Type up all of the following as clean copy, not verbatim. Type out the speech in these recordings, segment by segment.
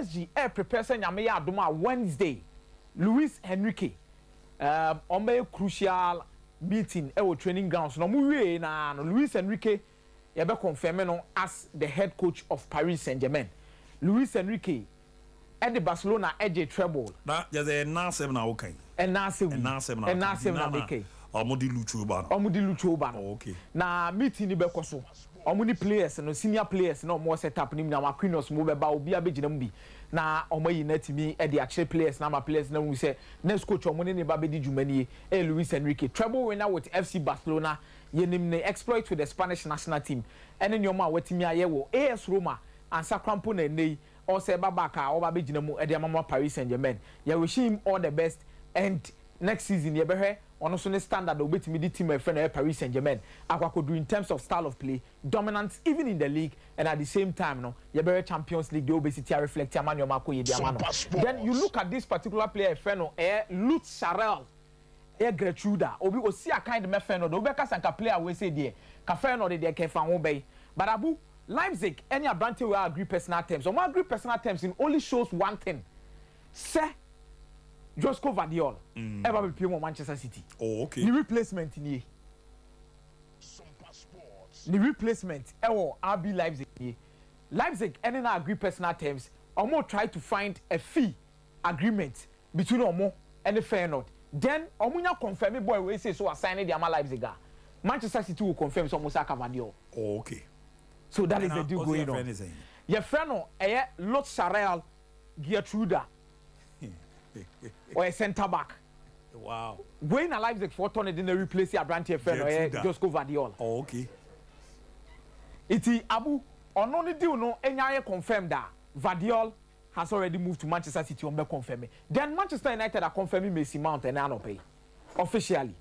PSG ɛ prepare sɛ Nyame yɛ adom a, Wednesday Luis Enrique ɔmo bɛyɛ crucial meeting ɛwɔ training grounds na ɔmo wie na no Luis Enrique yɛbɛ confirm no as the head coach of Paris Saint-Germain. Luis Enrique ɛde Barcelona ɛgye treble. Na yɛ sɛ ɛna asɛm na woka yi. Ɛna asɛm yi. Ɛna asɛm na ɛna asɛm na meka yi. Ɔmo de Lucho ba no. Ɔmo de Lucho ba no. Oh, okay. Na meeting ni bɛkɔ so. Ɔmo ne players no, senior players na ɔmo wɔ set up no mu na Marquinhos mo bɛba, obi abɛgyina mu bi na ɔmo ayi na tumi ɛde akyerɛ players na ama players na hu sɛ next coach ɔmo ne ne ba bɛdi dwuma nie ɛyɛ Luis Enrique. Treble winner with FC Barcelona, yɛnim ne exploit with the Spanish national team ɛne nneɛma a watumi ayɛ wɔ AS Roma ansa krampo na ɛnɛ yi ɔsɛ ɛba back a ɔba abɛgyina mu ɛde ama ma Paris Saint-Germain. Yɛ wishing him all the best and next season yɛbɛhwɛ ɔno nso ne standard a obetumi de team a ɛfrɛ no ɛyɛ Paris Saint-Germain akɔ akɔduru in terms of style of play, dominance even in the league, and at the same time no yɛbɛhwɛ Champions League deɛ obesi tia reflect ama nneɛma akɔ yie de ama no. Then you look at this particular player ɛfrɛ no ɛyɛ Lutsharel ɛyɛ Geertruida, obi osi akan de mɛfɛn no de wobɛka sanka player wei sɛ deɛ ka fɛn no de deɛ kɛfa ho bɛyi, but Abu, Leipzig ɛne aberante wei agree personal terms. Ɔmo agree personal terms in only shows one thing, sɛ Josko Gvardiol ɛba bɛpie mu wɔ Manchester City. Oh, okay. Ne replacement nie, ne replacement ɛwɔ RB Leipzig nie. Leipzig ɛne na agree personal terms. Ɔmo try to find a fee agreement between ɔmo ɛne Feyenoord, then ɔmo nya confirm boy wei say so assign ne de ama Leipzig a, Manchester City will confirm sɛ ɔmo sa Gvardiol. Oh, okay. So that is the deal going on. Yɛfrɛ no ɛyɛ Lutsharel Geertruida, ɔyɛ centre back. Wei na Leipzig foɔ tɔ ne de na replace aberanteɛ fɛ no ɛyɛ Josko Gvardiol. Oh, okay. Iti Abu, ɔno ne deal no enya ayɛ confirmed a, Gvardiol has already moved to Manchester City. Ɔmo bɛ confirm. Then Manchester United a confirm Mason Mount ɛnɛ anɔpɛ yi officially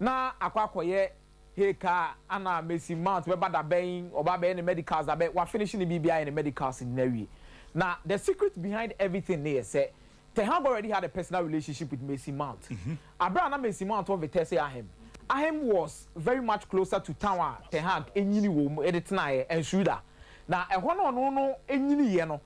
na akɔ akɔyɛ heka ana Mason Mount bɛba dabɛn ɔba bɛyɛ ne medicals dabɛn wa finish ne biribi ayɛ ne medicals nyinaa wie. Na the secret behind everything ne yɛ sɛ Ten Hag already had a personal relationship with Mason Mount. Abira na Mason Mount wɔ Vitesse Arnhem. Arnhem was very much closer to town a Ten Hag enyini wɔ mu ɛde tenaeɛ Enschede. Na ɛhɔ na ɔno no enyini yɛ no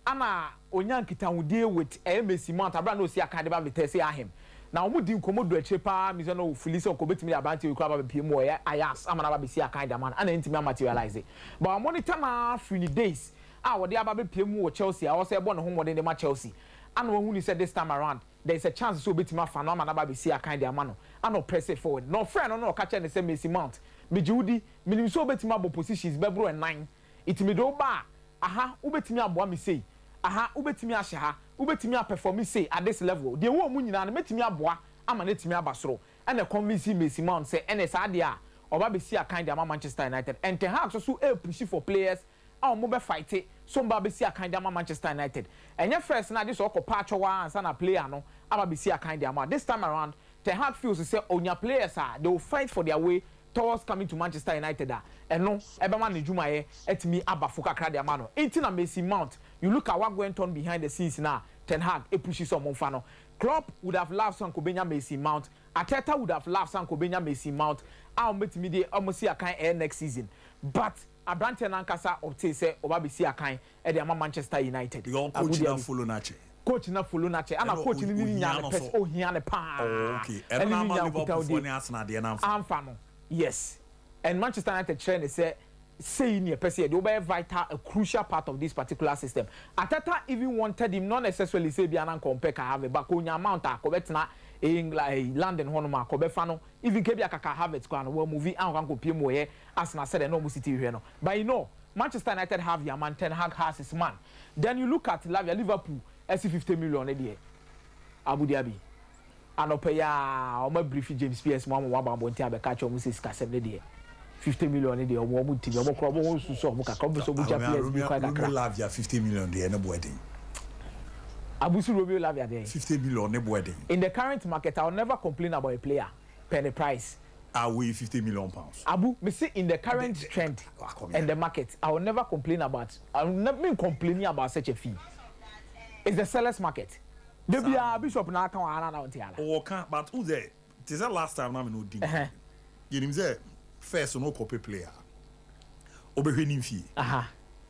ana onya nkitahodie with ɛyɛ Mason Mount abira na osi akan de ba Vitesse Arnhem. Na wɔn di nkɔmɔ du akyire paa mi sɛ no fili sɛ ɔkɔ betumi de aberanteɛ yi kura aba bepie mu wɔ ɛyɛ Ajax ama na aba besi akan de ama no ana ntumi amaterialize, but wɔn monitor na firi ne days a wɔde aba bepie mu wɔ Chelsea a ɔsɛ ɛbɔ ne ho mmɔden de ma Chelsea ana wɔn hu ni sɛ this time around there is a chance sɛ obetumi afa no ama n'aba besi akan de ama no, ana ɔpress it forward na ɔfrɛ no na ɔka kyerɛ ne sɛ, "Mason Mount, megye wo di, menim sɛ obetumi abɔ positions bɛboro ɛnan, itimi de wo ba a aha wobɛtumi aboa me sei, aha wobɛtumi ahyɛ ha, wobɛtumi aperform sei at this level deɛ ɛwɔ mu nyinaa no mɛtumi aboa ama no atumi aba soro." Ɛna convince Mason Mount sɛ ɛna saa deɛ a ɔba bɛsi akan de ama Manchester United. And Ten Hag nso so ɛrepush for players a wɔn bɛ fight so wɔn ba bɛsi akan de ama Manchester United. Ɛnyɛ first na agye sɛ ɔkɔ pa atwɛw ara ansa na player no aba bɛsi akan de ama. This time around Ten Hag feels sɛ onya players a they will fight for their way towards coming to Manchester United a, ɛno ɛbɛma ne dwumayɛ atumi aba fo kakra de ama no. Nti na Mason Mount, you look at what went on behind the scenes na Ten Hag epush sɛ ɔmo nfa no. Klopp would have loved sɛ nka obenya Mason Mount, Arteta would have loved sɛ nka obenya Mason Mount a ɔmo betumi de ɔmo si akan ɛyɛ next season, but aberanteɛ nankasa ɔtee sɛ ɔba besi akan ɛde ama Manchester United. Because coach na follow n'akyɛ. Coach na follow n'akyɛ ana coach ni ni nya ne pɛ ohia ne paa. Oh, okay. Ɛno na ama Liverpool foɔ ne Arsenal deɛ n'anfa. Anfa no, yes, and Manchester United kyerɛ ne sɛ sei ni ɛpɛ sɛ yɛde wobɛyɛ vital, a crucial part of this particular system. Arteta even wanted him, not necessarily say bi anan compare Kai Havertz, but ko nya amount a kɔbɛtena England, London hɔnom a kɔbɛfa no, even kebi akaka Havertz kora no wɔn movie anka nkɔ pie mu wɔyɛ Arsenal sɛdeɛ na ɔmo City hwɛ no. But Manchester United have their man, Ten Hag has his man. Then you look at Lavia, Liverpool ɛsi 50 million ne deɛ Abu Dhabi anɔpɛ yi a ɔmo abrief James Pearce mu ama ɔmo aba abɔnten abɛka kyerɛ ɔmo sɛ sikasɛm ne deɛ 50 million ne deɛ ɔmo ntumi, ɔmo kora ɔmo ho nsusu ɔmo kakra, ɔmo pɛ sɛ ɔmo gya players bi kwan kakra. Romeo Lavia 50 million deɛ ne bo ɛden. Abusu Romeo Lavia deɛ. 50 million ne bo ɛden. In the current market, I will never complain about a player per the price. Awo £50 million. Abu, me say in the current trend and the market, I will never complain about. I will never been complaining about such a fee. It's the seller's market. De bia Bishop na aka wa ana na unti ala. Ɔwɔ but who sɛ te sɛ last time na me no di yɛnim sɛ first no kɔpɛ player, wobɛhwɛ ne mfie.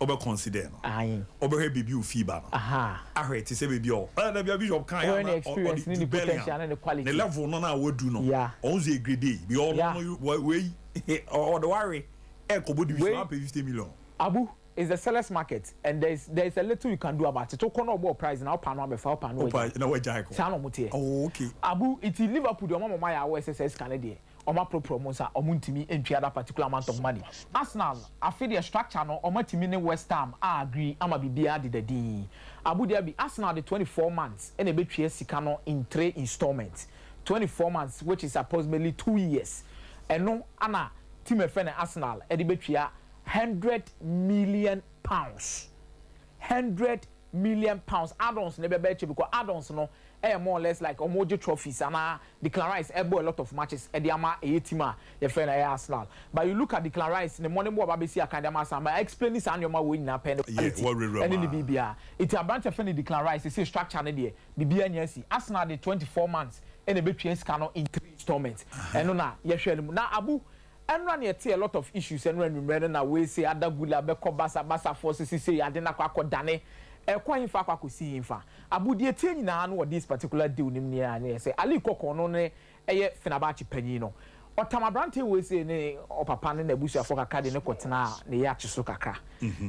Wobɛ consider no. Aye. Wobɛhwɛ baabi a ofii ba no. Aha. Ahwɛ te sɛ baabi a ɔ ɛ dabi a Bishop kan Wobɛhwɛ a ne na ɔ experience ɔde ne ne Jude potential Bellingham ne ne quality. ne level no na wadu no Yeah. ɔno nso yɛ grade A because ɔno Yeah. no wa wei ɔ ɔde ware ɛkɔbɔ division Wei wapɛ 50 million. Abu, it's the sellers market and there is there is a little you can do about it. Wokɔ na ɔbɔ price na wopaa no abɛfa wopaa no Wopa wagyae. na wagyae kɔ. Saa na ɔmo teɛ. Oh okay. Abu, nti Liverpool deɛ ɔmo ama ɔmo ayɛ aware sɛ saa sika no deɛ Ɔmo aporoporo ɔmo nsa, ɔmo ntumi ntua that particular amount of money. Arsenal, afe deɛ structure no ɔmo atumi ne West Ham a agree ama biribiara adeda dinn. Abu Dhabi, Arsenal de 24 months na ɛbɛtua sika no in three installments. 24 months which is approximately 2 years. Ɛno ana team a yɛfrɛ no Arsenal de bɛtua £100 million. £100 million add-ons no bɛba akyire because add-ons no ɛyɛ more or less like ɔmo gye trophies anaa Declan Rice ɛbɔ a lot of matches ɛde ama ɛyɛ team a yɛfrɛ no ɛyɛ Arsenal but you look at Declan Rice ne mmɔdenbɔ a ɔba abɛsi akan de ama Arsenal ma explain saa nneɛma wei nyinaa pɛ ne quality ɛne ne biribiara nti aberante yɛfrɛ no Declan Rice sesei structure no deɛ biribiara nya asi Arsenal de 24 months ɛna ɛbɛtua sika no in three installments ɛno na yɛhwɛ no mu na Abu Ɛnora na yɛtee a lot of issues ɛnora anwummerɛ no na wei se Ada Gula bɛkɔ basa basa foɔ sese sei ade no akɔ akɔ dane ɛkɔ henfa akɔ akɔsi henfa. Abu deɛ ɛteɛ nyinaa no wɔ this particular deal no mu nie a ne yɛ sɛ Ali Kɔkɔɔ no ne ɛyɛ Fenerbahce panyin no ɔtam abranteɛ wei sei ne ɔpapa ne n'abusuafoɔ kakra de no kɔ tenaa ne yacht so kakra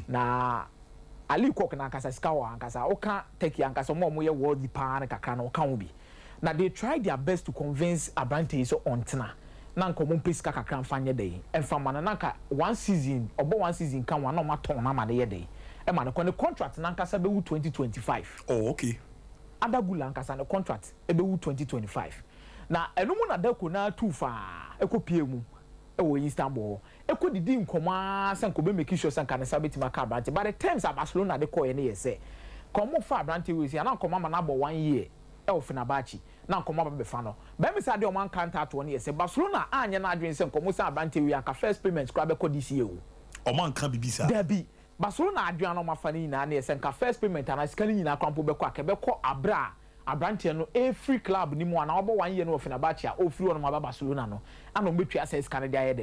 na Ali Kɔk no ankasa sika wɔ hɔ ankasa woka Turkey ankasa wɔn a wɔyɛ wealthy paa no kakra no ɔka ho bi. Na they tried their best to convince aberanteɛ yi sɛ ɔntena na anka ɔmo mpɛ sika kakra mfa nyɛ dɛn mfa mma no na anka one season ɔbɔ one season ka ho a na ɔmo atɔn no ama no yɛ dɛn ɛma no kɔ. Ne contract no ankasa bɛwu 2025. Oh okay. Arda Guler ankasa ne contract bɛwu 2025. Na ɛno mu na Deco no ara tuu faa kɔ piee mu wɔ Istanbul hɔ kɔ didii nkɔmmɔ ara sɛ anka ɔbɛ make sure sɛ anka ne nsa bɛtumi aka aberanteɛ but the terms a Barcelona de kɔeɛ no yɛ sɛ nka ɔmo fa aberanteɛ wei sei a na anka ɔmo ama no abɔ one year wɔ Fenerbahce na anka ɔmo aba bɛfa no. Bɛyɛ me sɛ adeɛ a ɔmo anka ntaatoɔ no yɛ sɛ Barcelona anyɛ n'adwene sɛ nka ɔmo san aberanteɛ wei anka first payment koraa bɛkɔ this year o. Ɔmo anka biribi saa? Dabi. Barcelona adwene a na ɔmo afa no nyinaa no yɛ sɛ nka first payment anaa sika no nyinaa koraa mpo bɛkɔ a ka ɛbɛkɔ aberɛ a aberanteɛ no refiri club no mu anaa wabɔ one year no wɔ Fenerbahce a ɔrefiri hɔnom aba Barcelona no ana ɔmo bɛtua saa sika no de ayɛ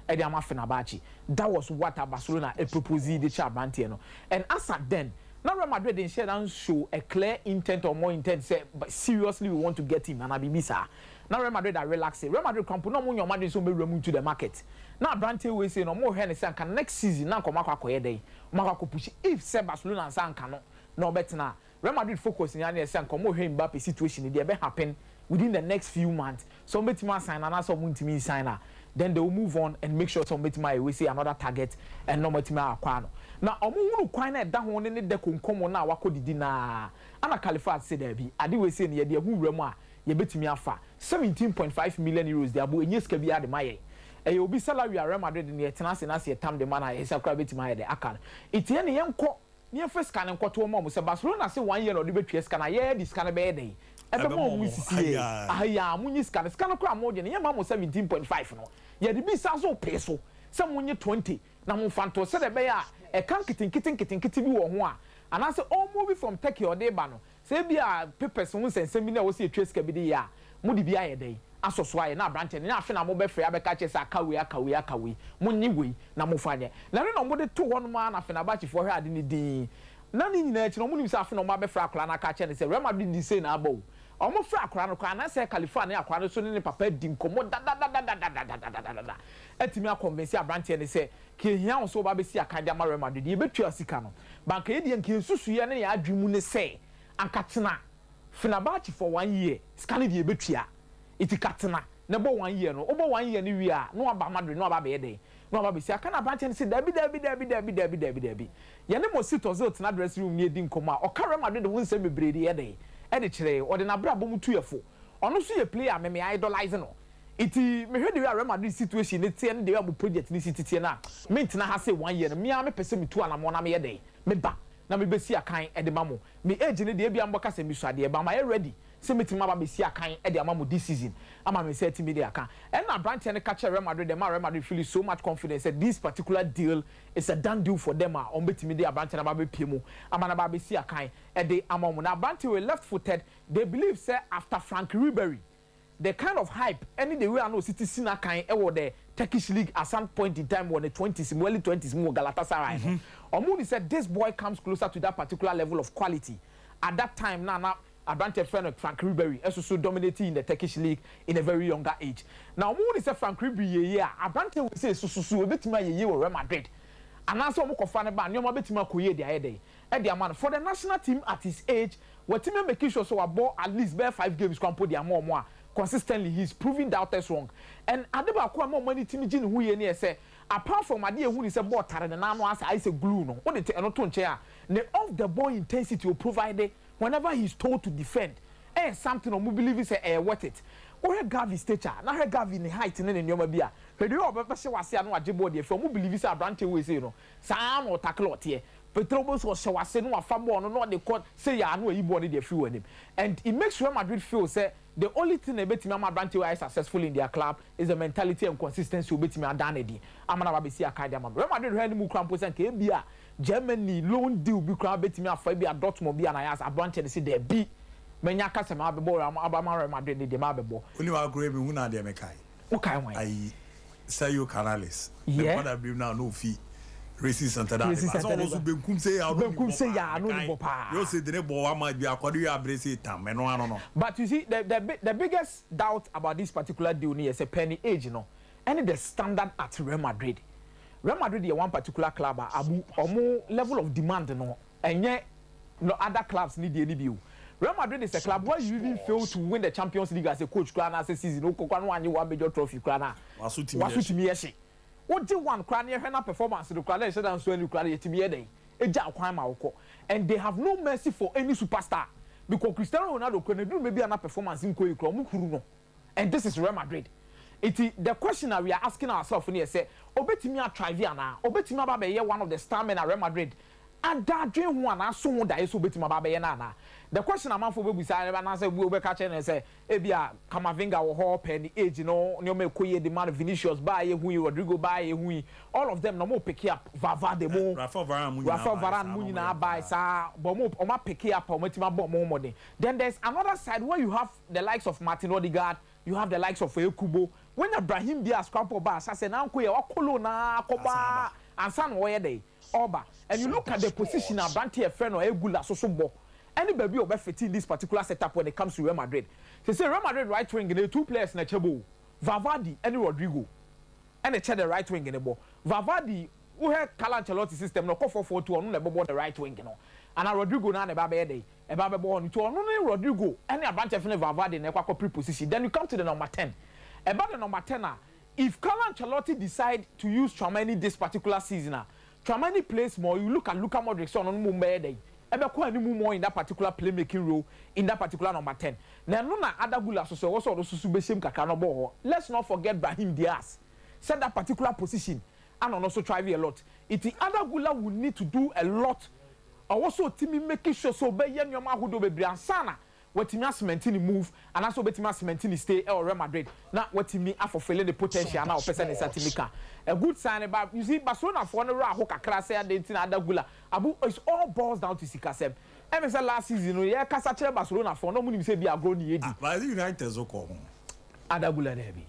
dɛn de ama Fenerbahce. That was what a Barcelona proposee de kyerɛ aberanteɛ no and as at then na Real Madrid nhyɛɛ da nshow a clear intent or more intent sɛ seriously we want to get him anaa biribi saa. Na Real Madrid a relaxe. Real Madrid koraa mpo na wɔnyɛ wɔn adwene sɛ wɔbɛwura mu into the market. Na aberanteɛ wei sei no wɔrehwɛ no sɛ anka next season na anka wɔakɔ akɔyɛ dɛn? Wɔakɔ akɔ push if sɛ Barcelona nsa anka no na ɔbɛtena a. Real Madrid focus nyinaa ne yɛ sɛ anka wɔrehwɛ Mbappe situation no deɛ ɛbɛ happen within the next few months sɛ wɔbɛtumi asign no anaasɛ wɔntumi nsign no a then they will move on and make sure sɛ wɔbɛtumi ayɛ wei sei another target and na wɔatumi a acquire no. Na wɔhunu kwan no a ɛda ho ne ne Deco nkɔmmɔ no a wakɔdidi no ara ana Califat se daabi ade wei sei no yɛde ɛho wura mu a yɛbɛtumi afa €17.5 million de abo ɛnyɛ sika biara de ma yɛn ɛyɛ obi salary a Real Madrid no yɛtena ase na sɛ yɛtam de ma no a yɛn nsa koraa bɛtumi ayɛ dɛ aka no nti ɛne yɛnkɔ Ne yɛmfa sika no nkɔto ɔma ɔmo sɛ Barcelona se one year na ɔde bɛtua sika no a yɛɛ de sika no bɛyɛ dɛn ɛbɛma ɔmo nsisi yɛ aha yi aa monye sika no sika no koraa mogye no yɛmma mo 17.5 no yɛde bi san so pee so sɛ monye 20 na momfa nto sɛdeɛ ɛbɛyɛ a ɛka nketenkete nketenkete bi wɔ ho a anaasɛ ɔmove from Turkey a ɔde reba no Sɛ ebia papers ho nsɛnsɛm bi na ɛwɔ sɛ yɛtua sika bi de yɛ a, mode bi ayɛ dɛn asɔ so ayɛ na aberanteɛ no, nyɛ afe na mobɛfrɛ abɛka akyerɛ sɛ aka wei, aka wei, aka wei, monnye wei na momfa nyɛ. Na ɛno na wɔde too hɔnom ara na Fenerbahcefoɔ hwɛ ade no dinn. Na ne nyinaa akyi no, wɔnim sɛ afe na wɔabɛfrɛ akwadaa no aka akyerɛ no sɛ Real Madrid de sei na aba o. Wɔfrɛ akwadaa no koraa, na sɛ Khalifa ne akwadaa no nso ne ne papa adi nkɔmmɔ dadadadadadadadadada atumi akɔnvinse aberanteɛ no sɛ, Ka ehia wo sɛ woba abɛsi akan de ama Real Madrid, yɛbɛtua sika no. But anka yɛdeɛ anka yɛn nsusuiɛ ne yɛn adwene mu ne sɛ anka tena Fenerbahce for one year, sika no deɛ yɛbɛtua. Nti ka tena na bɔ one year no, wobɔ one year no wie a na waba Madrid na waba abɛyɛ dɛn? Na waba abɛsi akan. Na aberanteɛ no se daabi daabi daabi daabi daabi daabi daabi. Yɛne Mesut Ozil tena dressing room na yɛdi nkɔmmɔ a, ɔka Real Madrid ho nsɛm bebree de yɛ dɛn? De kyerɛ yɛn. Ɔde n'abrabɔ mu tu yɛ fo. Ɔno nso yɛ player a me me idolize no. Ntsi mehwɛ the way a Real Madrid situation no tseɛ ne the way a mo project no si tsetseɛ no a, menntena ha sei one year no, me ara mepɛ sɛ metu anamɔn na meyɛ dɛn? Meba na mebɛsi akan de ma mo. Me age no deɛ ebia mobɛka sɛ mesua deɛ, but mayɛ ready sɛ mɛtumi aba abɛsi akan de ama mo this season ama me nsa atumi de aka. Ɛnna aberanteɛ no ka kyerɛɛ Real Madrid, ɛmaa Real Madrid feeli so much confidence sɛ this particular deal is a done deal for them a wɔbɛtumi de aberanteɛ no aba abɛpue mu ama no aba abɛsi akan de ama wɔn. Na aberanteɛ wei left footed, they believe sɛ after Franck Ribery, the kind of hype ɛne the way a na ɔsi te si n'akan wɔ the Turkish league at some point in time wɔ ne 20s mu, early 20s mu wɔ Galatasaray no. Ɔmo ni sɛ this boy comes closer to that particular level of quality at that time na aberanteɛ fɛ no Frank Ribery ɛso so dominating in the Turkish league in a very younger age. Na ɔmo ni sɛ Frank Ribery yɛ yie a, aberanteɛ wɔ sɛ sososo ebetumi ayɛ yie wɔ Real Madrid anaasɛ ɔmo kɔfa ne ba, nneɛma betumi akɔ yie de ayɛ dɛ ɛde ama no for the national team. At his age, wɔtumi make sure sɛ wabɔ at least bɛyɛ five games kwan po de ama ɔmo a, consistently he is proving doubters wrong. And ade baako a ɛma ɔmo ani timi gye ne ho yie ne yɛ sɛ, apart from ade ehu ne sɛ bɔɔl tare ne nan no asɛ ayɛ sɛ glue no, wode te ɛno to nkyɛn a, ne off the ball intensity o provide whenever he is told to defend ɛyɛ something ɔmo believe sɛ ɛyɛ worth it. Wohwɛ Gavi stature na hwɛ Gavi ne height ne ne nneɛma bi a, hwɛ deɛ ɔbɛhyɛ wase a na wagye bɔɔl deɛ fɛ. Ɔmo believe sɛ aberanteɛ wei sei no saa na ɔtackle ɔteɛ Petro bɛ so ɔhyɛ wase na wafa bɔɔl no na ɔde kɔ sɛ yɛ ano ayi bɔɔl no deɛ firi wɔ anim, and it makes Real Madrid feel sɛ the only thing na ebetumi ama aberanteɛ wei ayɛ successful in their club is the mentality and consistency obetumi adan n'adi ama na wabɛsi akan de ama Real Madrid. Hwɛ anim kura mpo sɛ nka ebi a Germany loan deal bi koraa betumi afa ebi a Dortmund bi a na yɛ asa aberanteɛ no si dɛbi, manya kasa ma abɛbɔ abama Real Madrid ne deɛ ma abɛbɔ. Onim agorɔ mi hu na adeɛ mekae. Wokae hwan? Ayi, Sergio Canales. Ne nkwadaa birim na no fi Racing Santander. Racing Santander. Sɛ ɔno nso benkum sɛ yɛ benkum sɛ yɛ ano ni bɔ paa. Yóò ṣe dene bɔ wa ma bi akɔde yɛ abere sɛ tam ɛno ano no. But you see, the biggest doubt about this particular deal ni yɛ sɛ penny age no ɛne the standard at Real Madrid. Real Madrid yɛ one particular club a, abu, ɔmo level of demand no ɛnyɛ no other clubs ni deɛ ni bi o. Real Madrid is a club where you even fail to win the Champions League as a coach koraa na as a season okɔ koraa no wanye one major trophy koraa na waso timi waso timi yɛ hye. Wogye one koraa na yɛhwɛ na performance no koraa na ɛhyɛ da nso ani koraa na yɛtumi yɛ dɛn egya kwan ma wokɔ, and they have no mercy for any superstar, because Cristiano Ronaldo koraa na eduru maybe ana performance nkɔ yi koraa, ɔmo huru no, and this is Real Madrid. Eti the question that we are asking ourselves ni yɛ sɛ obetumi athrive anaa obetumi aba abɛyɛ one of the star men at Real Madrid ada adwene ho anaa so ho daeɛ sɛ obetumi aba abɛyɛ no anaa. The question amanfoɔ bɛbusa anaasɛ obi obɛka kyerɛ no sɛ ebi a Camavinga wɔ hɔ pɛ ne age no, nneɛma ɛkɔ yie de ma no, Vinicius baa yɛ hu yi, Rodrigo baa yɛ hu yi, all of them na ɔmo pick up, Valverde mu, Rafael Varane mu nyinaa. Rafael Varane mu nyinaa baa saa, but ɔmo apick up a ɔmo atumi abɔ ɔmo ho mmɔden. Then there is another side where you have the likes of Martin Odegaard, you have the likes of Ekubo. When Brahim Diaz krampo ba asase na anko yɛ wakolo na akɔba ansa na ɔyɛ dɛ ɔba, and you look at the position aberante yɛfrɛ no Egula soso bɔ ɛne baabi a ɔbɛfit in this particular setup when it comes to Real Madrid. Sɛ Real Madrid right wing no, two players na ɛkyɛ bɔ o, Valverde ɛne Rodrigo ɛna ɛkyɛ the right wing ne bɔ. Valverde, wohɛ Carlo Ancelotti system no, ɔkɔ 4-4-2, ɔno na ɛbɛbɔ the right wing no ana Rodrigo na ɛba abɛyɛ dɛ ɛba abɛbɔ hɔ no. Nti ɔno ne Rodrigo ɛne aberante fene Valverde na ɛkɔ akɔ pre position. Then you come to the number 10. Ɛba the number 10 a, if Carlo Ancelotti decide to use Tchouameni this particular season a, Tchouameni plays more. You look at Luka Modric sɛ ɔno no mu bɛyɛ dɛ ɛbɛkɔ anim more in that particular playmaking role in that particular number 10 na ɛno na Arda Guler so so ɛwɔ sɛ ɔno soso bɛhyɛm kakra na ɔbɔ hɔ. Let's not forget Brahim Diaz sɛ that particular position ana ɔno nso thrive a lot. Iti Arda Guler will need to do a lot. Ɔwɔ sɛ ɔtumi make sure sɛ ɔbɛyɛ nneɛma ahodoɔ bebree ansa na watumi acement ne move anaasɛ obetumi acement ne stay ɛwɔ Real Madrid na watumi afulfill ne potential na ɔpɛ sɛ ne nsa tumi ka. A good sign ba, you see, Barcelona foɔ no werɛ aho kakra sɛ ade nti na Arda Guler, abu, it's all boils down to sikasɛm. Ɛmi sɛ last season no yɛ kasa kyerɛ Barcelona foɔ na ɔmo nim sɛ bi agorɔ ne yɛ di. Ah, but United so kɔ ho. Arda Guler, dɛbi.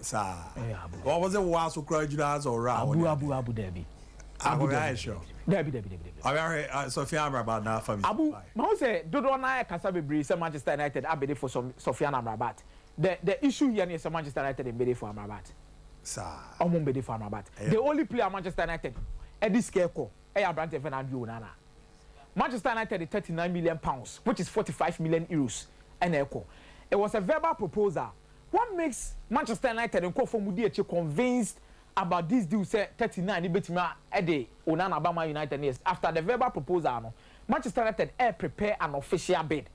Saa. Ɛyɛ abu. Wɔn sɛ wɔn aso kura gyina sɛ ɔwura. Abu, abu, abu, dɛbi. Abu dɛbi sure. Dɛbi, dɛbi, dɛbi, dɛbi. Ɔbɛhwɛ Sofiane Amrabat na afa mi. Abu, mahu sɛ dodoɔ naa yɛ kasa bebree sɛ Manchester United abede for Sofiane Amrabat. The issue here ne sɛ Manchester United mbede for Amrabat. Saa. Ɔmo mbede for Amrabat. The only player Manchester United ɛde sika kɔ ɛyɛ aberante fɛ na Andre Onana. Manchester United £39 million, which is €45 million, ɛna ɛkɔ. It was a verbal proposal. What makes Manchester United nkurɔfoɔ mu di akyi convinced about this deal sɛ 39 ne betumi ɛde Onana aba Man United ne yes, after the verbal proposal no, Manchester United ɛ prepare an official bid.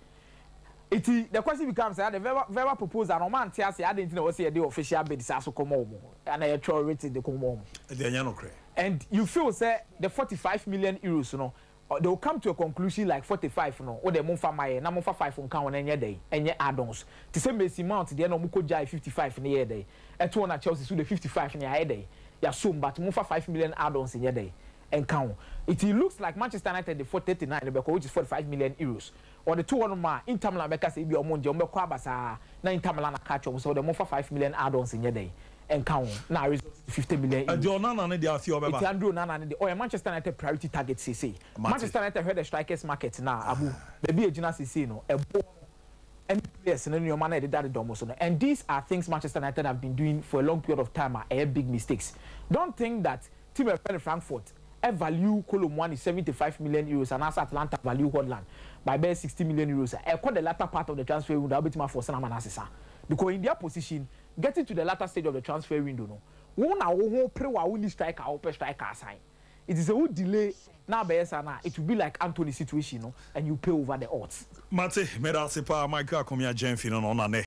Eti the question becomes sɛ the verbal proposal no, ɔmo ante ase adi nti na wɔsɛ yɛde official bid saa so kɔmɔ ɔmo ɛna yɛtwerɛ written de kɔmɔ ɔmo. Ɛdi ɛnyɛ no korɛ. And you feel say the €45 million no, they will come to a conclusion like 45 no o de mo nfa ma yɛ na mo nfa five nka ho na ɛnyɛ dɛ ɛnyɛ add-ons te sɛ Mason Mount deɛ na ɔmo kɔ gyae 55 ne yɛ dɛ ɛto wɔn na Chelsea so de 55 ne ayɛ dɛ yasom, but mo nfa 5 million add-ons nyɛ dɛ nka ho. It looks like Manchester United de for 39 no bɛkɔ, which is €45 million. Ɔde to hɔ nom a, Inter Milan bɛka sɛ ebi a ɔmo ngye, ɔmo bɛkɔ aba saa na Inter Milan aka akyerɛ ɔmo sɛ ɔde mo nfa 5 million add-ons nyɛ dɛ. Nka ho na result to €50 million. Ɛdi Onana ne deɛ afi ɔbɛba. Eti Andre Onana ne de, ɔyɛ Manchester United priority target seesei. Mate. Manchester United hwɛ the strikers market na abu baabi a egyina seesei no, ɛboɔ no ɛne players no nneɛma na ɛdeda deda ɔmo so no, and these are things Manchester United have been doing for a long period of time a ɛyɛ big mistakes. Don't think that team ɛfɛ no Frankfurt ɛ value Kolo Muani €75 million anaasɛ Atalanta value Hojlund by bɛyɛ €60 million a ɛkɔ the latter part of the transfer window a wobɛtumi afɔ sɛn ama no asesa, because in their position, getting to the latter stage of the transfer window no, wo na wo ho pere wa wo ni striker a wopɛ striker asan. It is a wo delay na abɛyɛ saa na it will be like Anthony situation no and you pay over the odds. Mate, meda ase paa. Michael Akomea Gyamfi no na ɔna nɛ.